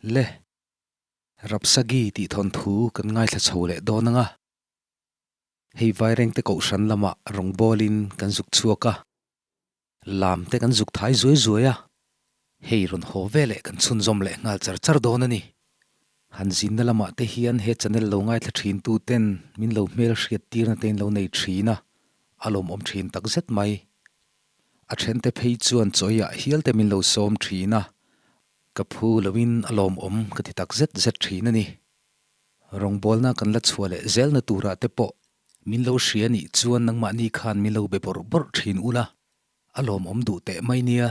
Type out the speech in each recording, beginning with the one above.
Le, Rapsagi tih thawnthu kan ngaithla chho leh dawn ang a. Hei Vairengte Kohhran lamah rawngbawlin kan zuk chhuak a, lam te kan zuk thai zuai zuai a, hei rawn haw ve leh kan chhunzawm leh nghal char char dawn a ni. Han zinna lamah te hian he channel lo ngaithla thin tu ten min lo hmel hriat tirna te in lo nei thin a, a lawmawm thin takzet mai. A thente phei chuan chawiah hial te min lo sawm thin a, Ka phu loin a lawmawm ka ti tak zet zet thin a ni. Rawngbawlna kan la chhuah leh zelna turah te pawh min lo hria nih chuan nangmahni khan min lo be bawrh bawrh thin ula, a lawmawm duh teh mai nia.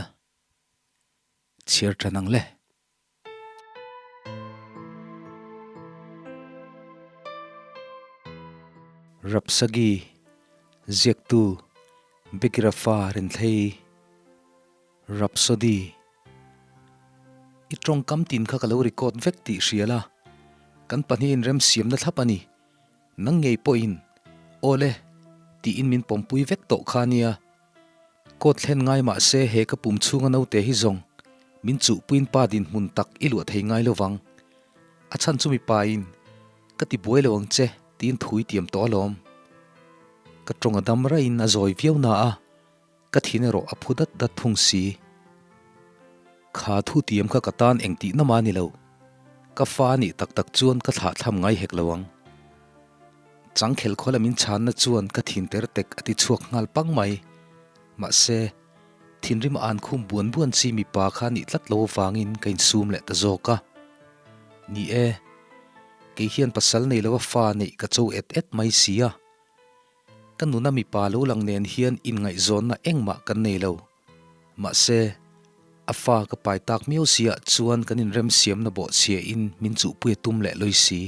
Chhiar tan ang le. Rapsagi, ziaktu, Bekirafa Renthlei. Rhapsody. I tawngkam tin kha ka lo record vek tih hria la, kan pahnihin remsiamna thlap a ni. Nang ngei pawhin, Aw le, tiin min pawmpui vek tawh kha nia. Court thlen ngai mah se he ka pum chhunga naute hi zawng min chuhpuiin pa dinhmun tak i luah thei ngai lo vang. A chhan chu mipa in ka ti buai lo ang che tiin thu i tiam tawh alawm. Ka tawng a dam raiin a zawi viau na a. Ka thin erawh a phu dat dat thung si. Kha thu tiam kha ka tan eng tihna mah a ni lo. Ka fa a nih tak tak chuan ka thlah thlam ngai hek lo ang. Changkhel khawla min chhanna chuan ka thin ter tek a ti chhuak nghal pang mai. Mahse, thinrim a an khum buan buan chi mipa kha nih tlat lo avangin ka insum leh ta zawk a. Ni e, kei hian pasal nei lova fa neih ka cho et et mai si a. Ka nuna mipa lo lang nen hian inngaihzawnna engmah kan nei lo. Mahse, a fa ka pai tak miau siah chuan kan inremsiamna bawhchhiain min chuhpui a tum leh lawi si.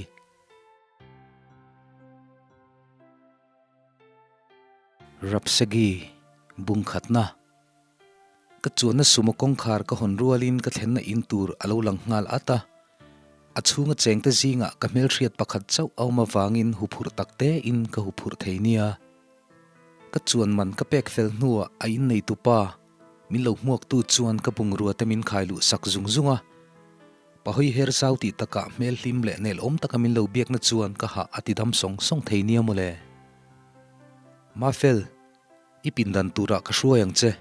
Rapsegi, Bungkhatna. Ka chuanna sumo kawngkhar ka hawn rualin ka thlenna in tur a lo lang nghal at a. A chhunga chengte zingah ka hmelhriat pakhat chauh a awm avangin huphurh tak tein ka huphurh thei nia. Ka chuan man ka pek fel hnuah a inneitu pa, min lo hmuaktu chuan ka bungrua te min khai luh sak zung zung a. Pahawi her zau tih takah hmel hlim leh nelawm taka min lo biakna chuan ka hah a ti dam sawng sawng thei nia mawle. Mafel. I pindan turah ka hruai ang che.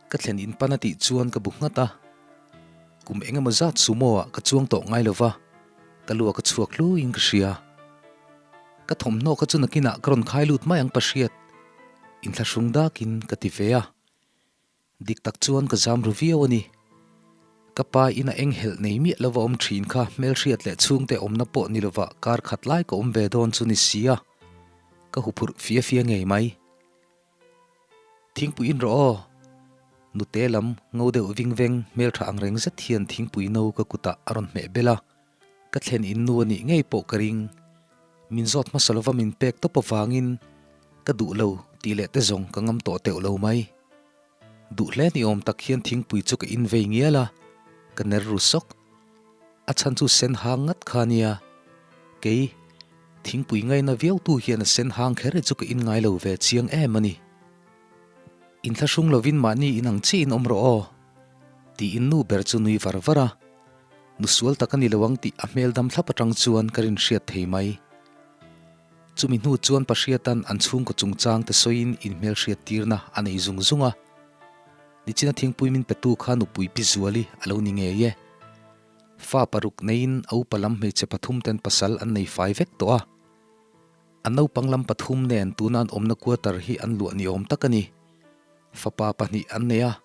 Ka thlen in pan a tih chuan ka bu nghat a. Kum eng emaw zat sumo ah ka chuang tawh ngai lova, ka lu ah ka chhuak hluin ka hria. Ka thawmhnaw kha chu nakinah ka rawn khai lut mai ang Pahriat, inthlahrung dakin ka ti ve a. Dik tak chuan ka zam ru viau a ni. Ka pa in a enghelh nei miah lova awm thin kha hmelhriat leh chhungte awmna pawh ni lova kar khat lai ka awm ve dawn chu ni sia, ka huphurh fia fia ngei mai. Thingpui in rawh aw! Nute lam ngo deuh ving veng hmeltha ang reng zet hian thingpui no ka kutah a rawn hmeh bel a, ka thlen in nu a nih ngei pawh ka ring. Min zawt hmasa lova min pek tawp avangin ka duh lo tih leh te zawng ka ngam tawh teuh lo mai. Duh hle ni awm tak hian thingpui chu ka in vei ngial a, ka ner ru sawk. A chhan chu sen hang ngat kha nia. Kei, thingpui ngaina viau tu hian a sen hang kher hi chu ka in ngai lo ve chiang em a ni. Inthlahrung lovin mahni in ang chiah in awm rawh aw, tiin nu ber chu nui var var a. Nu sual tak a ni lo ang tih a hmel dam thlap atang chuan ka rinhriat thei mai. Chumi hnu chuan Pahriatan an chhungkaw chungchang te sawiin inhmelhriat tirna a nei zung zung a. Nichina thingpui min petu kha nupui Pi Zuali a lo ni ngei e. Fa paruk neiin a upa lam hmeichhe pathum ten pasal an nei fai vek tawh a. A naupang lam pathum nen tuna an awmna quarter hi an luah ni awm tak a ni. Fapa pahnih an nei a,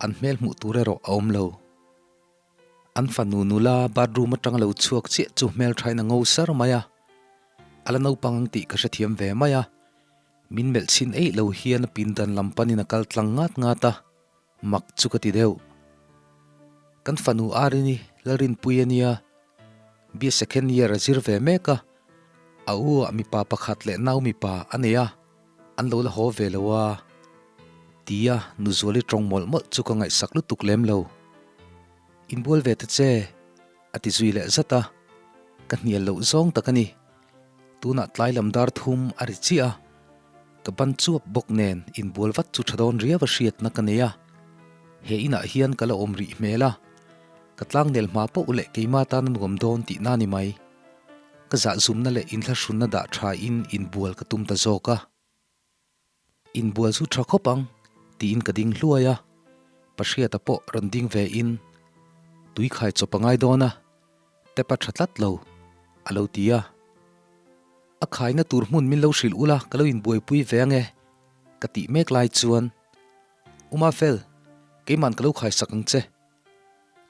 an hmel hmuh tur erawh a awm lo. An fanu nula bathroom atang lo chhuak chiah chu hmelthain a ngo sar mai a, a la naupang ang tih ka hrethiam ve mai a, min melh chhin eih lo hian a pindan lam panin a kal tlang ngat ngat a, mak chu ka ti deuh. Kan fanu Arini Lalrinpui a nia, bia second year a zir ve mek a, a u ah mipa pakhat leh nau mipa a nei a, an lo la haw ve lo a, tia Nuzuali tawng mawlh mawlh chu ka ngaihsak lutuk lem lo. Inbual ve ta che, a ti zui leh zat a, ka hnial loh zawng tak a ni. Tunah tlai lam dar thum a ri chiah a, ka ban chuap bawk nen inbual vat chu tha dawn riau a hriatna ka nei a, he inah hian ka la awm rih hmel a. Ka tlangnel hma poh leh keima tan a nuam dawn tihna ni mai. Ka zahzumna leh inthlahrunna dah tha in inbual ka tum ta zawk a. Inbual chu tha khawp ang tiin ka ding hluai a, Pahriata pawh rawn ding ve in tui khai chawp a ngai dawn a, tap a tha tlat lo a lo ti a. A khaina tur hmun min lo hrilh ula ka lo inbuaipui ve ange ka tih mek lai chuan Uma Fel, keiman ka lo khaisak ang che.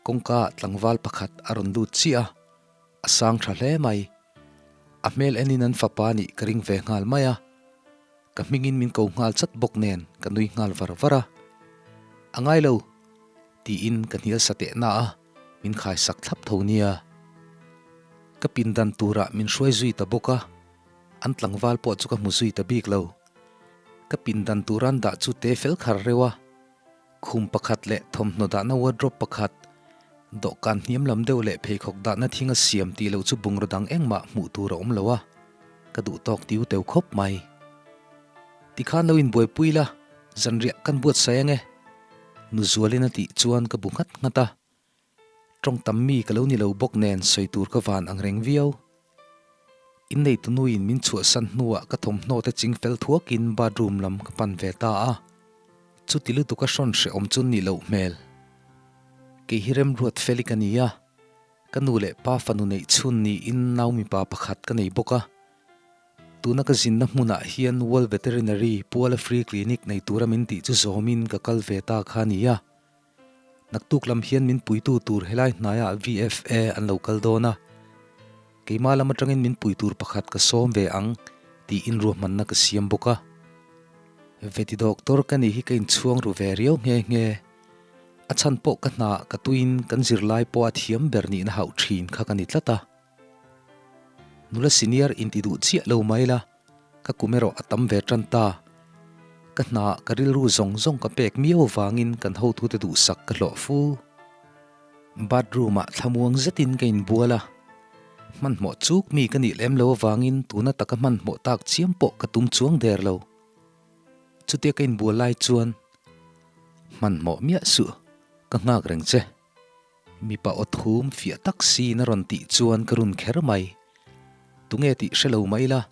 Kawngka ah tlangval pakhat a rawn lut chiah a, a sang tha hle mai. A hmel enin an fapa nih ka ring ve nghal mai a. Ka hmingin min ko nghal chat bawk nen ka nui nghal var var a. A ngai lo, tiin ka hnial sa teh na a, min khaisak thlap tho nia. Ka pindan turah min hruai zui ta bawk a, an tlangval pawh chu ka hmu zui ta bik lo. Ka pindan tur an dah chu te fel khar reuh a, khum pakhat leh thawmhnaw dahna wardrobe pakhat, dawhkan hniam lam deuh leh pheikhawk dahna thing a siam tih loh chu bungraw dang engmah hmuh tur a awm lo a, ka duh tawk tiu teu khawp mai. Tikhan lo inbuaipui la, zanriah kan buatsaih ange, Nuzualin a tih chuan ka bu nghat nghat a. Tawng tam mi ka lo ni lo bawk nen sawi tur ka van ang reng viau. Innei tunuin min chhuahsan hnuah ka thawmhnaw te ching fel thuakin bathroom lam ka pan ve ta a. Chuti lutuk a hrawn hrehawm chu nih loh hmel. Kei hi remruat feli ka ni a, ka nu leh pa fanu neih chhun niin nau mipa pakhat ka nei bawk a. Tuna ka zinna hmunah hian World Veterinary Puala Free Clinic nei tura min tih chu zawmin ka kal ve ta kha a ni a. Naktuk lam hian min puitu tur helai hnaiah VFA an lo kal dawn a, keimah lam atangin min pui tur pakhat ka sawm ve ang tiin ruahmanna ka siam bawk a. Veti doctor ka nih hi ka inchhuang ru ve riau nghe nghe. A chhan pawh ka hna ka tuin kan zirlai pawh a thiam ber nihna hauh thin kha ka ni tlat a. Nula senior inti duh chiah lo mai la. Ka kum erawh a tam ve tan ta. Ka hna ka rilru zawng zawng ka pek miau avangin kan hotute duhsak ka hlawh fu. Bathroom ah thlamuang zetin ka inbual a, hmanhmawh chuk mi ka nih lem lo avangin tuna taka hmanhmawh tak chiam pawh ka tum chuang der lo. Chutia ka inbual lai chuan hmanhmawh miah suh ka nghak reng che. Mipa aw thum fiah tak siin a rawn tih chuan ka run kher mai. Tunge tih hre lo mai la,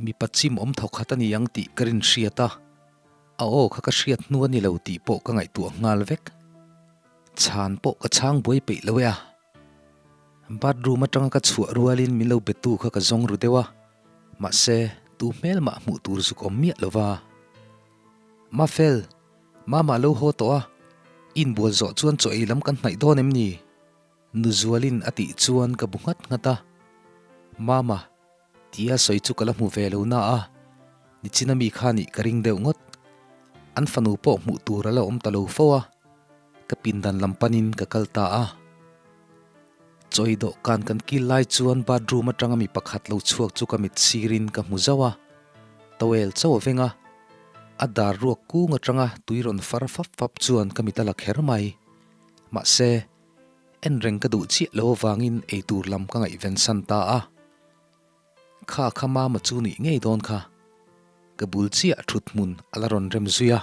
mipa chim awm thawk khat a ni ang tih ka rin hriat a, a aw kha ka hriat hnu a ni lo tih pawh ka ngaihtuah nghal vek. Chhan pawh ka chhang buai peih lo e a. Bathroom atanga ka chhuah rualin min lo betu kha ka zawng ru deuh a, mahse tu hmel mah hmuh tur zuk awm miah lo va. Mafel! Mama lo haw tawh a, inbual zawh chuan chaw ei lam kan hnaih dawn em ni? Nuzualin a tih chuan ka bu nghat nghat a. Mama, tia sawi chu ka la hmu ve lo na a, nichina mi kha nih ka ring deuh ngawt. An fanu pawh hmuh tur a la awm ta lo fo a, ka pindan lam panin ka kal ta a. Chaw ei dawhkan kan kil lai chuan bathroom atanga mi pakhat lo chhuak chu ka mit sirin ka hmu zauh a, towel chauh a veng a. A dar ruak kung atanga tui rawn far fap fap chuan ka mit a la kher mai. Mahse, en reng ka duh chiah lo avangin eitur lam ka ngaihven san ta a. Kha kha mama chu nih ngei dawn kha. Ka bul chiah thut hmun a la rawn rem zui a.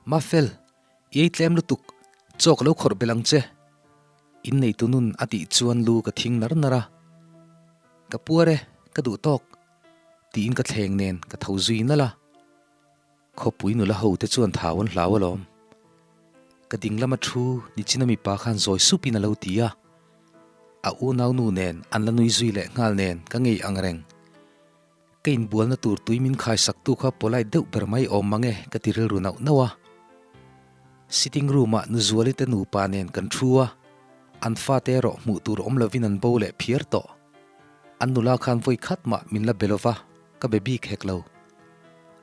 Mafel, i ei tlem lutuk, chaw ka lo khawrh belh ang che. Inneitu nun a tih chuan lu ka thing nar nar a. Ka puar e, ka duh tawk. Tiin ka thleng nen ka tho zui nalh a. Khawpui nula ho te chuan thau an hlau alawm. Ka ding lama thu nichina mipa khan zawi supin a lo ti a. A unau nu nen an la nui zui leh nghal nen ka ngei ang reng. Ka inbualna tur tui min khaisaktu kha polite deuh ber mai awm mang e ka ti rilru nauh nauh a. Sitting room ah Nuzuali te nupa nen kan thu a, an fate erawh hmuh tur awm lovin an bo leh phiar tawh. An nula khan vawi khat mah min la be lova, ka be bik hek lo.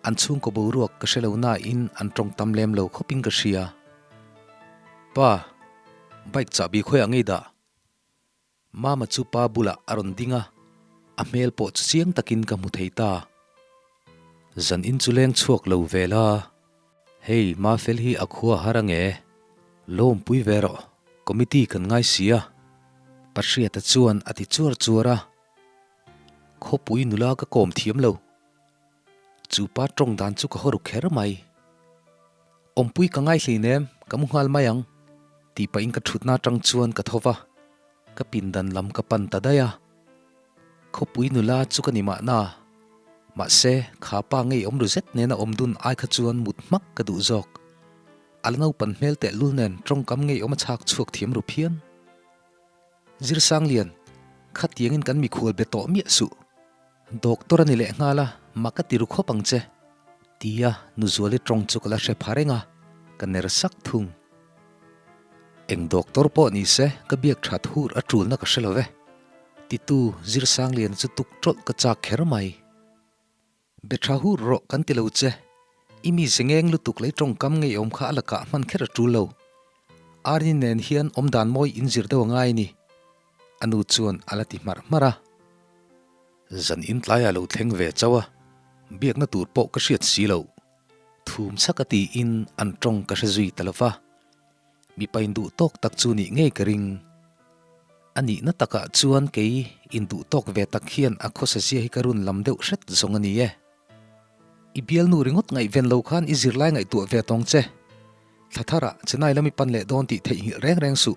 An chhungkaw boruak ka hre lo nain an tawng tam lem lo khawpin ka hria. Pa, bike chahbi khawiah ngei dah? Mama chu pa bulah a rawn ding a, a hmel pawh chu chiang takin ka hmu thei ta. Zan in chu leng chhuak lo ve la, hei Mafel hi a khua har ange, lawmpui ve rawh, committee kan ngai si a. Pahriata chuan a ti chuar chuar a, Khawpui nula ka kawm thiam lo. Chu pa tawng dan chu ka haw ru kher mai. Awmpui ka ngai hlei nem, ka mu nghal mai ang. Tih pahin ka thutna atang chuan ka tho va, ka pindan lam ka pan ta daih a. Khawpui nula chu ka ni mahna. Mahse, kha pa ngei awm ru zet nena awm dun ai kha chuan mut hmak ka duh zawk. A la naupan hmel tehlul nen tawngkam ngei awm a chhak chhuak thiam ru phian. Zirsanglian, khatiangin kan mikhual be tawh miah suh. Doctor a ni leh nghal a, mak a ti ru khawp ang che. Tia Nuzuali tawng chu ka la hre pha reng a, ka ner sak thung. Eng doctor pawh ni se, ka biak that hur a tulna ka hre lo ve. Titu Zirsangliana chu tuk tawlh ka chak kher mai. Be tha hur rawh kan ti lo che. I mi ze ngeng lutuk lei tawngkam ngeiawm kha a lakah hman kher a tul lo. Arni nen hian awmdan mawi in zir deuh a ngai a ni. A nu chuan a la ti hmarh hmarh a. Zan in tlaiah lo thleng ve chauh a, biakna tur pawh ka hriat si lo. Thum chhak a tiin an tawng ka hre zui ta lo va. Mipa induh tawk tak chu nih ngei ka ring. A nihna takah chuan kei induh tawk ve tak hian a khawsa zia hi ka run lam deuh hret zawng a ni e. I bialnu ringawt ngaihven lo khan i zirlai ngaihtuah ve tawng che. Thla tharah Chennai lam i pan leh dawn tih theihnghilh reng reng suh.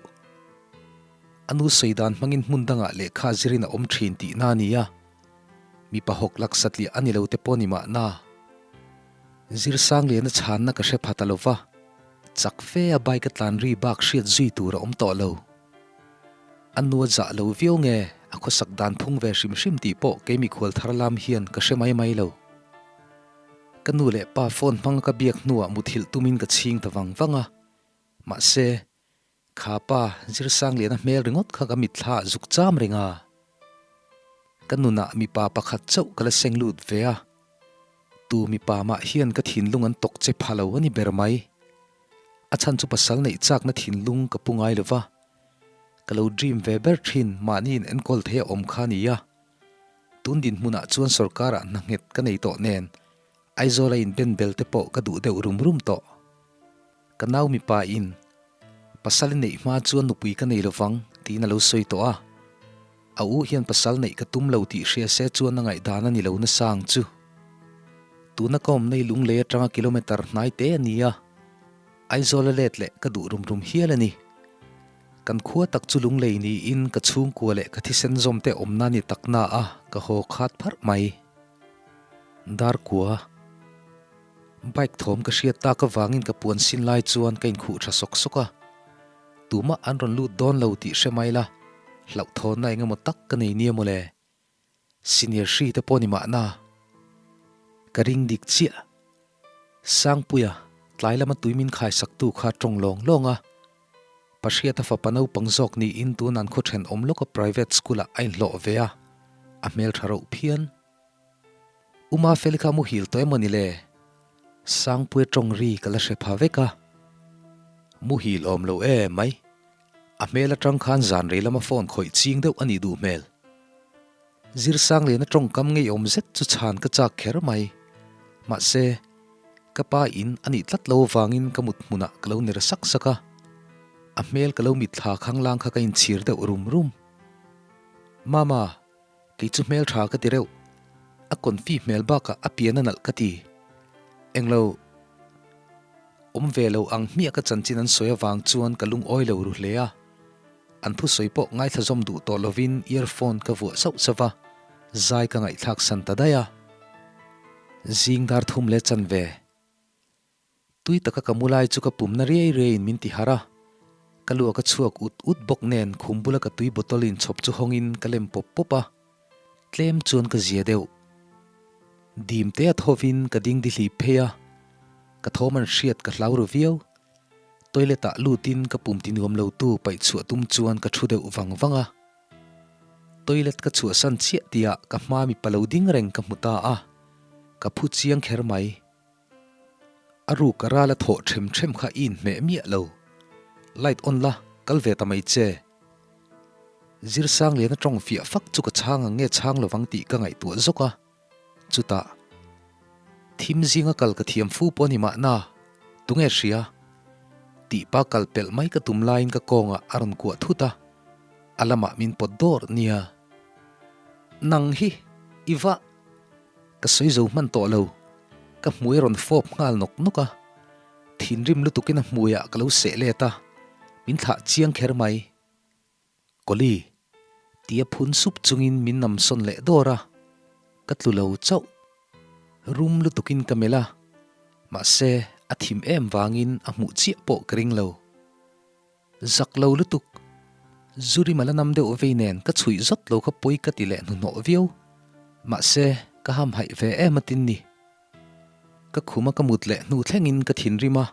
A nu sawi dan hmangin hmun dangah lehkha zirin a awm thin tihna a ni a. Mipa hawk lak satliah a ni lo te pawh ni mahna. Zirsangliana chhanna ka hre pha ta lo va, chak fe a bike a tlan ri bak hriat zui tur a awm tawh lo. A nu a zah lo viau nge a khawsak dan phung ve hrim hrim tih pawh kei mikhual thar lam hian ka hre mai mai lo. Ka nu leh pa phone hmanga ka biak hnuah muthilh tumin ka chhing ta vang vang a, mahse, Kha pa Zirsangliana hmel ringawt kha ka mitthla ah zuk cham reng a. Ka nunah mipa pakhat chauh ka la seng lut ve a. Tu mipa mah hian ka thinlung an tawk che pha lo a ni ber mai. A chhan chu pasal neih chakna thinlung ka pu ngai lo va. Ka lo dream ve ber thin mahni in enkawl thei a awm kha a ni a. Tun dinhmunah chuan sorkarah hna nghet ka nei tawh nen Aizawl a inben bel te pawh ka duh deuh rum rum tawh. Ka nau mipa in, Pasal i neih hma chuan nupui ka nei lovang, tiin a lo sawi tawh a. A u hian pasal neih ka tum lo tih hria se chuan a ngaihdan a ni lo nasa ang chu. Tuna ka awmna i lunglei atanga kilometre hnai te a ni a. Aizawl a let leh ka duh rum rum hial a ni. Kan khua tak chu lunglei niin ka chhungkua leh ka thisen zawm te awmna ni takna a ka haw khat pharh mai. Darkua, Bike thawm ka hriat tak avangin ka puan sin lai chuan ka inkhuh tha sawk sawk a. Tumah an rawn lut dawn lo tih hre mai la, hlauhthawnna eng emaw tak ka nei nia mawle. Senior hri te pawh ni mahna. Ka ring dik chiah. Sangpuia, tlai lama tui min khaisaktu kha tawng lawng lawng a. Pahriata fapa naupang zawk niin tun an khaw thenawm lawka private school-ah a inhlawh ve a, a hmeltha rauh phian. U Mafeli kha muhil tawh emaw ni le? Sangpuia tawng ri ka la hre pha vek a. Muhil awm lo e mai. A hmel atang khan zan rei lama phone khawih ching deuh a nih duh hmel. Zirsangliana tawngkam ngeiawm zet chu chhan ka chak kher mai. Mahse. Ka pa in a nih tlat lo avangin ka mut hmunah ka lo ner sak sak a, a hmel ka lo mitthla khanglang kha ka inchhir deuh rum rum. Mama, kei chu hmel tha ka ti reuh. A confi hmel bakah a pian a nalh ka ti. Englo, awm ve lo ang hmiah ka chanchin an sawi avang chuan ka lungawi lo ru hle a. An thusawi pawh ngaithla zawm duh tawh lovin earphone ka vuah sauh sauh va, zai ka ngaihthlak san ta daih a. Zing dar thum leh chanve. Tui taka ka mu lai chu ka pumna riai riaiin min ti harh a. Ka lu a ka chhuak ut ut bawk nen khum bula ka tui bottle inchhawp chu hawngin ka lem pawp pawp a. Tlem chuan ka zia deuh. Dim te a thovin ka ding dihlip phei a. Ka thawm an hriat ka hlau ru viau. Toilet ah lutin ka pum ti nuam lo tu paih chhuah tum chuan ka thu deuh vang vang a. Toilet ka chhuahsan chiah tihah ka hma mipa lo ding reng ka hmu ta a, ka phu chiang kher mai. A ruk a ral a thawh them them kha i inhmeh miah lo. Light on la, kal ve ta mai che. Zirsangliana tawng fiah fak chu ka chhang ang nge chhang lovang tih ka ngaihtuah zawk a. Chutah, thim zinga kal ka thiam fu pawh a ni mahna, tunge hria? Tih pa kal pelh mai ka tum laiin ka kawngah a rawn kuah thut a, a lamah min pawt dawr nia. Nang hi, i va. Ka sawi zo hman tawh lo, ka hmui a rawn fawp nghal nawk nawk a, thinrim lutukin a hmuiah ka lo seh let a. Min thlah chiang kher mai. Kawli, tia phun sup chungin min nam sawn leh dawr a, ka tlu lo chauh. Rum lutukin ka melh a, mahse a thim em vangin a hmuh chiah pawh ka ring lo. Zak lo lutuk, Zurima la nam deuh vei nen ka chhuih zawt lo kha pawi ka ti leh hnuhnawh viau. Mahse ka hamhaih ve em atin ni. Ka khuma ka mut leh hnu thlengin ka thinrim a,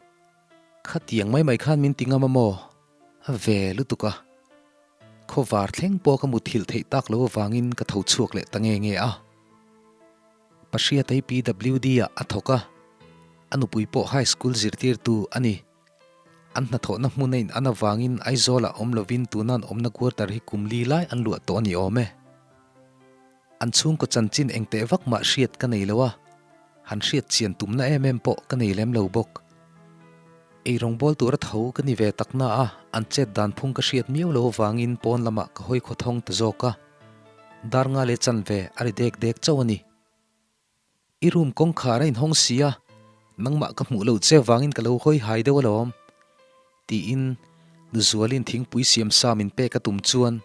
Khatiang mai mai khan min ti ngam a maw? A ve lutuk a. Khawvar thleng pawh ka muthilh theih tak lo avangin ka tho chhuak leh ta nge nge a. Pahriata hi PWD ah a thawk a, a nupui pawh high school zirtirtu a ni. An hnathawhna hmun a in an avangin Aizawlah awm lovin tuna an awmna quarter hi kum li lai an luah tawh a ni awm e. An chhungkaw chanchin engteh vak mah hriat ka nei lo a, han hriat chian tumna em em pawh ka nei lem lo bawk. Ei rawngbawl tura tho ka ni ve tak na a, an chet dan phung ka hriat miau lo avangin pawn lamah ka hawi khawthawng ta zawk a. Dar nga leh chanve a ri dek dek chauh a ni. I room kawngkhar a inhawng si a, nangmah ka hmuh loh che vangin ka lo hawi hai deuh alawm, tiin Nuzualin thingpui siam sa min pek a tum chuan,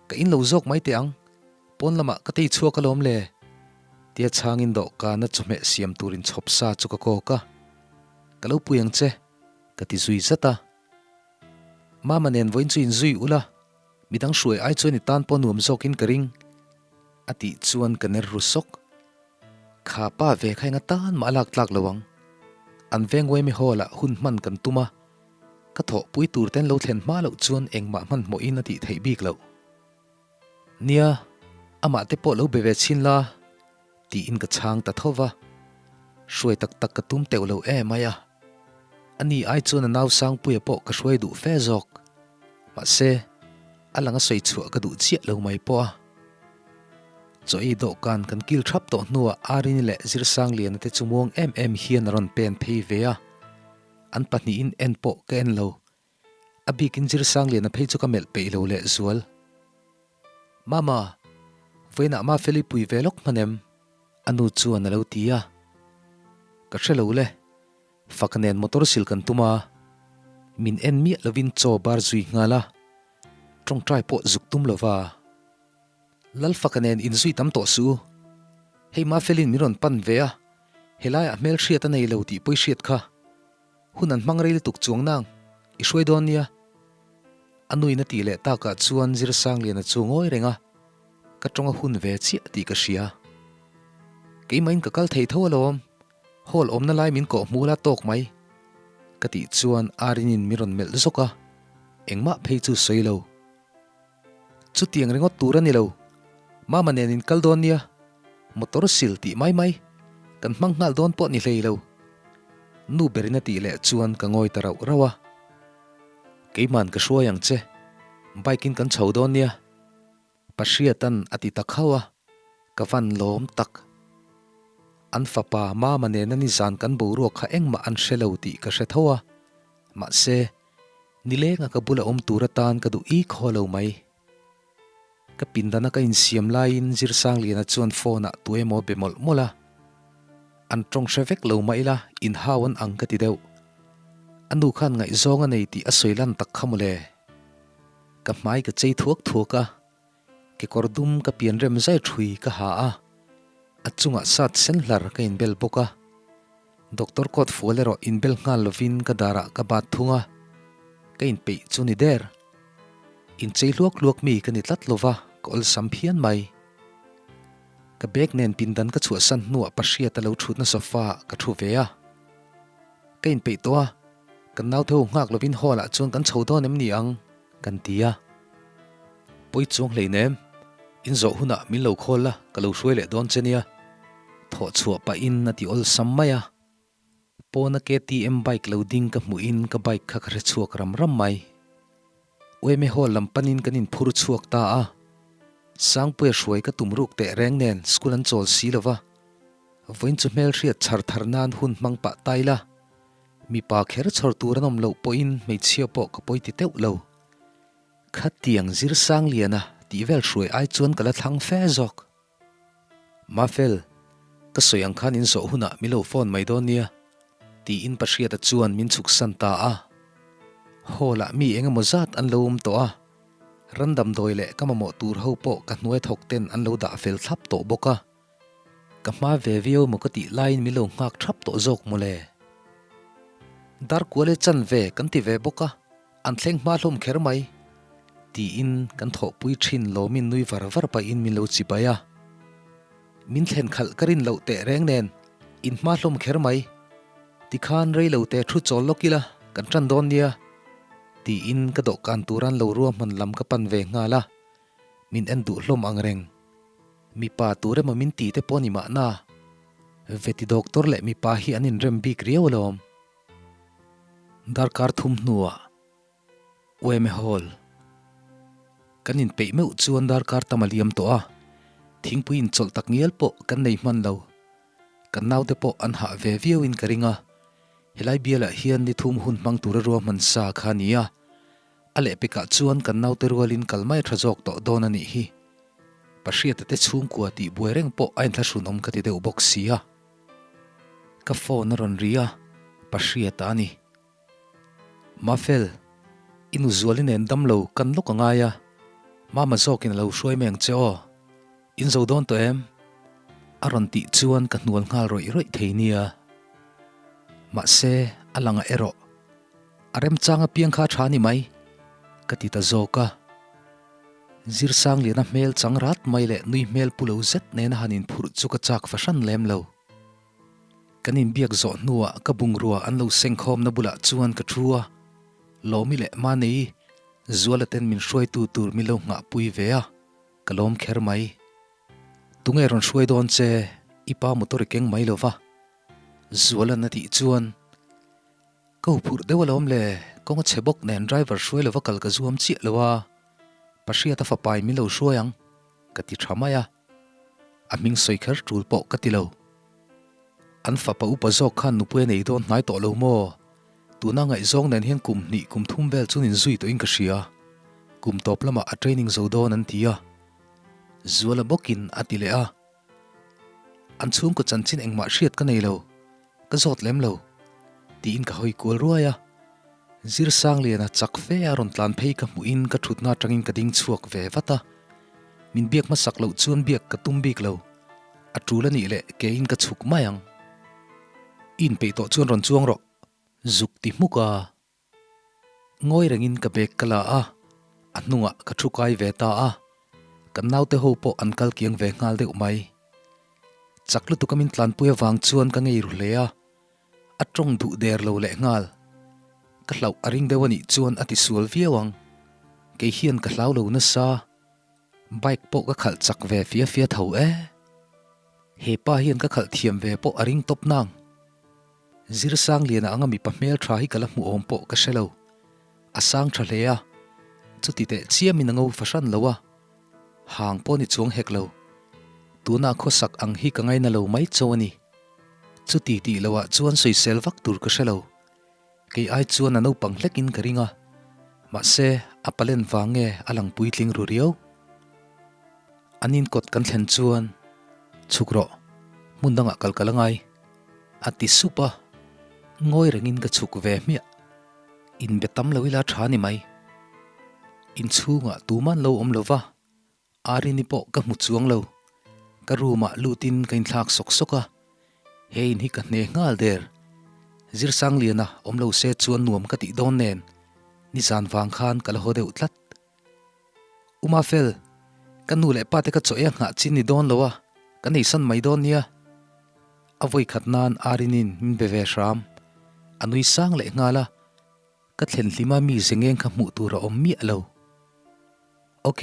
Ka in lo zawk mai teh ang, pawn lamah ka tei chhuak alawm le, tia chhangin dawhkana chawhmeh siam tur inchhawp sa chu ka kawk a, Ka lo pui ang che, ka ti zui zat a. Mama nen vawiin chu inzui ula, midang hruai ai chuan i tan pawh nuam zawkin ka ring. A tih chuan ka ner ru sawk. Kha pa ve kha enga tan mah a lak tlak lo ang. An veng Wemi Hall ah hun hman kan tum a, ka thawhpui tur ten lo thlen hma loh chuan engmah hmanhmawhin a tih theih bik loh. Nia, amah te pawh lo be ve chhin la, tiin ka chhang ta tho va. Hruai tak tak ka tum teuh lo em mai a. Ani ai chuan a nau Sangpuia pawh ka hruai duh fe zawk. Mahse, a lang a sawi chhuah ka duh chiah lo mai pawh a. Chaw ei dawhkan kan kil thap tawh hnuah Arini leh Zirsangliana te chu muang em em hian a rawn pen phei ve a. An pahnihin en pawh ka en lo. A bikin Zirsangliana phei chu ka melh peih lo leh zual. Mama, vawiinah Mafeli pui ve lawk hman em? A nu chuan a lo ti a. Ka hre lo le. Fak nen motor sil kan tum a, min en miah lovin chaw bar zui nghal a, tawngtai pawh zuk tum lova. Lalfaka nen inzui tam tawh suh u. Hei Mafelin min rawn pan ve a, helaiah hmelhriat a nei lo tih pawi hriat kha. Hun an hmang rei lutuk chuang nang, i hruai dawn nia. A nuin a tih leh takah chuan Zirsangliana chu ngawi reng a, ka tawng a hun ve chiah tih ka hria. Keimahin ka kal thei tho alawm. Hall awmna lai min kawh hmu la tawk mai. Ka tih chuan Arinin min rawn melh zawk a, engmah phei chu sawi lo. Chutiang ringawt tur a ni lo, Mama nen in kal dawn nia, motor sil tih mai mai, kan hmang nghal dawn pawh ni hlei lo. Nu berin a tih leh chuan ka ngawi ta rauh rauh a. Keiman ka hruai ang che, bike in kan chho dawn nia. Pahriatan a ti ta khauh a, ka van lawm tak. An fapa Mama nena nizan kan boruak kha engmah an hre lo tih ka hre tho a, mahse, nilenga ka bula awm tur atan ka duh ik haw lo mai. Ka pindana ka insiam laiin Zirsangliana chuan phone ah tu emaw be mawlh mawlh a, an tawng hre vek lo mah ila inhau an ang ka ti deuh. A nu khan ngaihzawng a nei tih a sawi lan tak kha mawle. Ka hmai ka chei thuak thuak a, kekawr dum ka pian rem zai thui ka ha a, a chungah sat sen hlar ka inbel bawk a. Doctor coat fual erawh inbel nghal lovin ka darah ka bat thung a, ka inpeih chu ni der. Inchei hluak hluak mi ka ni tlat lova, ka awlsam phian mai. Ka bag nen pindan ka chhuahsan hnuah Pahriata lo thutna sofa ah ka thu ve a. Ka inpeih tawh a, kan naute ho nghak lovin hall ah chuan kan chho dawn em ni ang? Kan ti a. Pawi chuang hleinem, in zawh hunah min lo khawl la, ka lo hruai leh dawn che nia. Thawh chhuah pahin a ti awlsam mai a. Pawna KTM bike lo ding ka hmuhin ka bike kha ka hre chhuak ram ram mai. Ueme hall lam panin kan inphur chhuak ta a. Sangpuia hruai ka tum ruk teh reng nen school an chawl si lo va. Vawiin chu hmelhriat chhar thar nan hun hmang pah ta ila. Mipa kher chhawr tur an awm loh pawhin hmeichhia pawh ka pawi ti teuh lo. Khatiang Zirsangliana tih vel hruai ai chuan ka la thlang fe zawk. Mafel, ka sawi ang khan in zawh hunah min lo phone mai dawn nia, tiin Pahriata chuan min chhuksan ta a. Hall ah mi eng emaw zat an lo awm tawh a, ran damdawi leh ka mamawh tur ho pawh ka hnuai thawk ten an lo dah fel thlap tawh bawk a. Ka hma ve viau emaw ka tih laiin min lo nghak thap tawh zawk mawle. Darkual e chan ve kan ti ve bawk a, an thleng hma hlawm kher mai. Tiin kan thawhpui thin lawmin nui var var pahin min lo chibai a. Min thlen khalh ka rin loh teh reng nen in hma hlawm kher mai. Tikhan rei lo te thu chawl lawk ila kan tan dawn nia tiin ka dawhkan turan lo ruahman lam ka pan ve nghal a, min en duh hlawm ang reng. Mipa tur emaw min ti te pawh ni mahna. Veti doctor leh mipa hi an inrem bik riau alawm. Darkar thum hnuah Ueme Hall. Kan inpeih meuh chuan darkar tam a liam tawh a, thingpui inchawlh tak ngial pawh kan nei hman lo. Kan naute pawh an hah ve viauin ka ring a, helai bialah hian ni thum hun hmang tura ruahman sa kha a ni a, a lehpekah chuan kan naute rualin kal mai a tha zawk tawh dawn a nih hi. Pahriata te chhungkua tih buai reng pawh a inthlahrunawm ka ti deuh bawk si a. Ka phone a rawn ri a, Pahriata a ni. Mafel, i nu Zuali nen damlo kan lawk a ngai a, Mama zawkin a lo hruai mai ang che aw. In zo dawn tawh em? A rawn tih chuan ka hnual nghal rawih rawih thei nia. Mahse, a lang ah erawh a remchang apiang kha a tha ni mai, ka ti ta zawk a. Zirsangliana hmel chang rat mai leh nui hmel pu lo zet nena han inphurh chu ka chak fahran lem lo. Kan inbiak zawh hnuah ka bungrua an lo sengkhawmna bulah chuan ka thu a, Lawmi leh Manei Zuala ten min hruaitu tur min lo nghahpui ve a, ka lawm kher mai. Tunge rawn hruai dawn che, i pa motor i keng mai lo va, Zuala'n a tih chuan ka huphurh deuh alawm le, kawng a chhe bawk nen driver hruai lova kal ka zuam chiah lo a, Pahriata fapain min lo hruai ang, ka ti tha mai a. A hming sawi kher tul pawh ka ti lo. An fapa upa zawk khan nupui a nei dawn hnai tawh lo maw? Tuna ngaihzawng nen hian kum hnih kum thum vel chuan inzui tawhin ka hria. Kum tawp lamah a training zo dawn an ti a. Zuala bawkin a ti leh a. An chhungkaw chanchin engmah hriat ka nei lo. Ka zawt lem lo. Tiin ka hawi kual ruai a. Zirsangliana chak fe a rawn tlan phei ka hmuhin ka thutna atangin ka ding chhuak ve vat a. Min biak hmasak loh chuan biak ka tum bik lo. A tul a nih leh keiin ka chhuk mai ang. I inpeih tawh chuan rawn chuang rawh. Zuk ti hmuk a. Ngawi rengin ka bag ka la a, a hnungah ka thu kai ve ta a. Kan naute ho pawh an kal kiang ve nghal deuh mai. Chak lutuk a min tlanpui avang chuan ka ngei ru hle a. A tawng duh der lo leh nghal. Ka hlauh a ring deuh a nih chuan a ti sual viau ang. Kei hian ka hlau lo nasa. Bike pawh ka khalh chak ve fia fia tho e. He pa hian ka khalh thiam ve pawh a ring tawp nang. Zirsangliana anga mipa hmel tha hi ka la hmuh awm pawh ka hre lo. A sang tha hle a, chuti teh chiamin a ngo fahran lo a. Hang pawh ni chuang hek lo. Tuna khawsak ang hi ka ngaina lo mai cho a ni. Chuti tih loah chuan sawisel vak tur ka hre lo. Kei ai chuan a naupang hlekin ka ring a, mahse a palen vang nge a lang puitling ru riau. An inkawt kan thlen chuan, Chhuk rawh, hmun dangah kal ka la ngai, a ti sup a. Ngawi rengin ka chhuk ve hmiah. Inbe tam lo ila tha ni mai. Inchhungah tuman lo awm lo va, Arini pawh ka hmu chuang lo. Ka room ah lutin ka inthlak sawk sawk a, he in hi ka hne nghal der. Zirsangliana awm lo se chuan nuam ka tih dawn nen, nizan vang khan ka la haw deuh tlat. Uma fel, ka nu leh pa te ka chaw ei a nghah chin ni dawn lo a, ka neisan mai dawn nia. A vawi khat nan Arinin min be ve hram. A nui sang leh nghal a, ka thlen hlima mi zengeng kha hmuh tur a awm miah lo. Ok,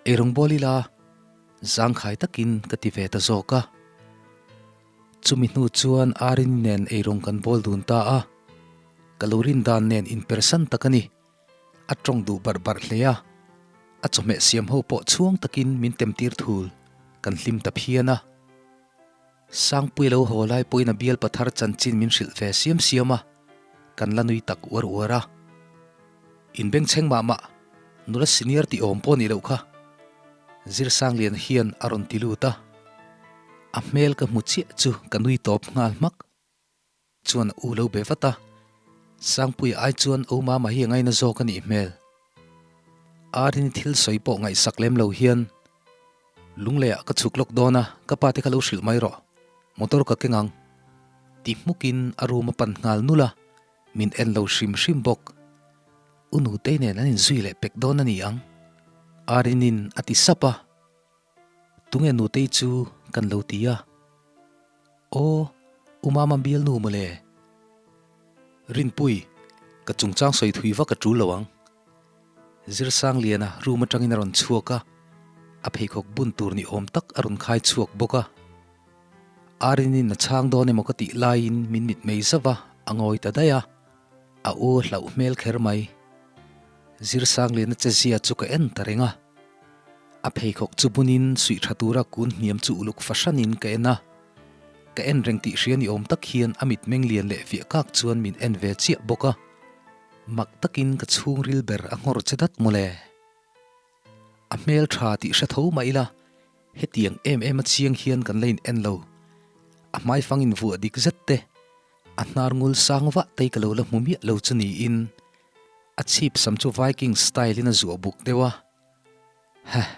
eirawng bawl ila, zangkhai takin ka ti ve ta zawk a. Chumi hnu chuan Arini nen eirawng kan bawl dun ta a, ka lo rin dan nen inpersan tak a ni. A tawng duh barh barh hle a, a chawhmeh siam ho pawh chhuang takin min temtir thul, kan hlim ta phian a. Sangpui lo haw lai pawhin a bial pathar chanchin min hrilh ve siam siam a, kan la nui tak uar uar a. In bengchheng mah mah, nula senior tih awm pawh nih loh kha. Zirsanglian hian a rawn ti lut a, a hmel ka hmu chiah chu ka nui tawp nghal hmak. Chuan a u lo be vat a. Sangpuia ai chuan U Mama hi a ngaina zawk a nih hmel. Arini thil sawi pawh ngaihsak lem lo hian Lungleiah ka chhuk lawk dawn a, ka pa te kha lo hrilh mai rawh. Motor ka keng ang. Ti hmukin a room a pan nghal nul a, min en lo hrim hrim bawk. U Nutei nen an inzui leh pek dawn a ni ang. Arinin a ti sap a. Tunge Nutei chu kan lo ti a? Aw, U Mama bialnu mawle. Rinpui, ka chungchang sawi thui vak a tul lo ang. Zirsangliana room atangin a rawn chhuak a, a pheikhawk bun tur ni awm tak a rawn khai chhuak bawk a. Arinin a chhang dawn emaw ka tih laiin min mitmei zauh a, a ngawi ta daih a. A u hlauh hmel kher mai. Zirsangliana che zia chu ka en ta reng a. A pheikhawk chu bunin suih tha tura kun hniam chu uluk fahranin ka en a. Ka en reng tih hria ni awm tak hian a mitmeng lian leh fiah kak chuan min en ve chiah bawk a. Mak takin ka chhungril ber a nghawr che dat mawle. A hmel tha tih hre tho mah ila, hetiang em em a chiang hian kan la in en lo. A hmaifang in vuah dik zet te, a hnar ngul sang vah te ka lo la hmu miah lo chu niin, a chhip sam chu Viking style in a zuah buk deuh a. Hah,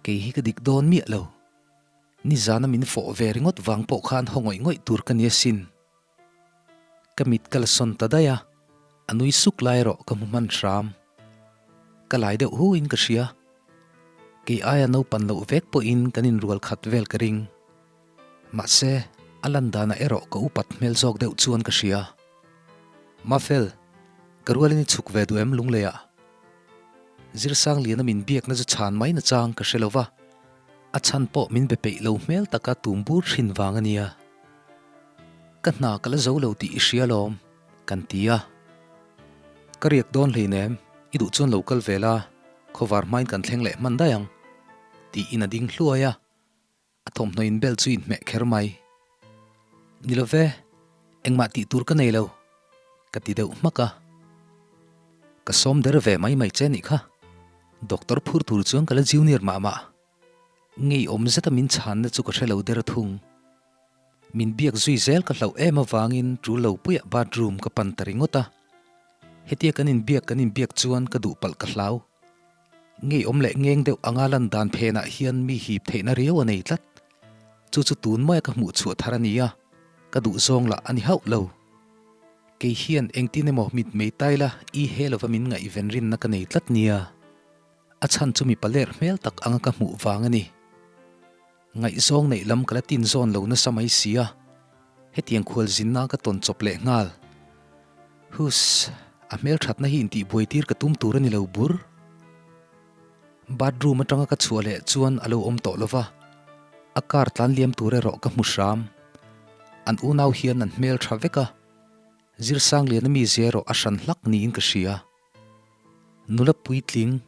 kei hi ka dik dawn miah lo. Nizana min fawh ve ringawt vang pawh khan haw ngawih ngawih tur ka ni asin. Ka mit ka la sawn ta daih a, a nui suk lai erawh ka hmu hman hram. Ka lai deuh hu in ka hria. Kei aia naupan loh vek pawhin kan inrual khat vel ka ring. Mahse, a lan danah erawh ka upat hmel zawk deuh chuan ka hria. Mafel, ka rualin i chhuk ve duh em Lungleiah? Zirsangliana min biakna chu chhan mai nachang ka hre lo va, a chhan pawh min be peih lo hmel taka tum bur thin vang a nia. Ka hna ka la zo lo tih i hria lawm, kan ti a. Ka riak dawn hleinem, i duh chuan lo kal ve la, khawvar hmain kan thleng leh hman daih ang, tiin a ding hluai a. A thawmhnaw inbel chu inhmeh kher mai. Ni lo ve, engmah tih tur ka nei lo, ka ti deuh hmak a. Ka sawm der ve mai mai che nih kha, doctor phur tur chuan ka la junior mah mah. Ngeiawm zeta min chhanna chu ka hre lo der thung. Min biak zui zel ka hlauh em avangin tul lo puiah bathroom ka pan ta ringawt a. Hetia kan inbiak kan inbiak chuan ka duh palh ka hlau. Ngeiawm leh ngeng deuh anga lan dan phenah hian mi hip theihna riau a nei tlat. Chu chu tun maia ka hmuh chhuah thar a ni a, ka duh zawng lah a ni hauh lo. Kei hian engtin emaw mitmei taila i he lova min ngaihven rinna ka nei tlat nia. A chhan chu mipa ler hmel tak anga ka hmuh vang a ni. Ngaihzawng neih lam ka la tin zawn lo nasa mai si a, hetiang khual zinna ka tawn chawp leh nghal. Huss, a hmelthatna hi intihbuai tir ka tum tur a ni lo bur. Bathroom atanga ka chhuah leh chuan a lo awm tawh lo va, a car tlan liam tur erawh ka hmu hram. An unau hian an hmeltha vek a, Zirsangliana mizia erawh a hran hlak niin ka hria. Nula puitling,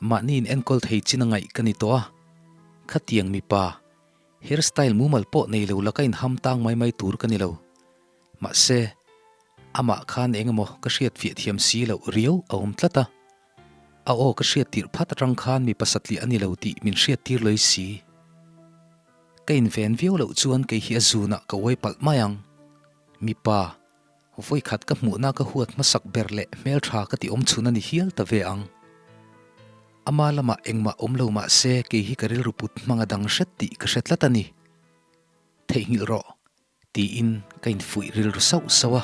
mahni in enkawl thei chin a ngaih ka ni tawh a, khatiang mipa, hair style mumal pawh nei lo laka inham tang mai mai tur ka ni lo. Mahse, amah khan eng emaw ka hriat fiah thiam si loh riau a awm tlat a, a aw ka hriat tirh phat atang khan mipa satliah a ni lo tih min hriat tir lawih si. Ka inven viau loh chuan kei hi a zunah ka uai palh mai ang. Mipa. Vawikhat ka hmuhna ka huat hmasak ber leh hmeltha ka ti awm chhun a ni hial ta ve ang. Ama lamah engmah awm lo mah se kei hi ka rilru put hmang a dang hret tih ka hre tlat a ni. Theihnghilh rawh, tiin ka infuih rilru sauh sauh a.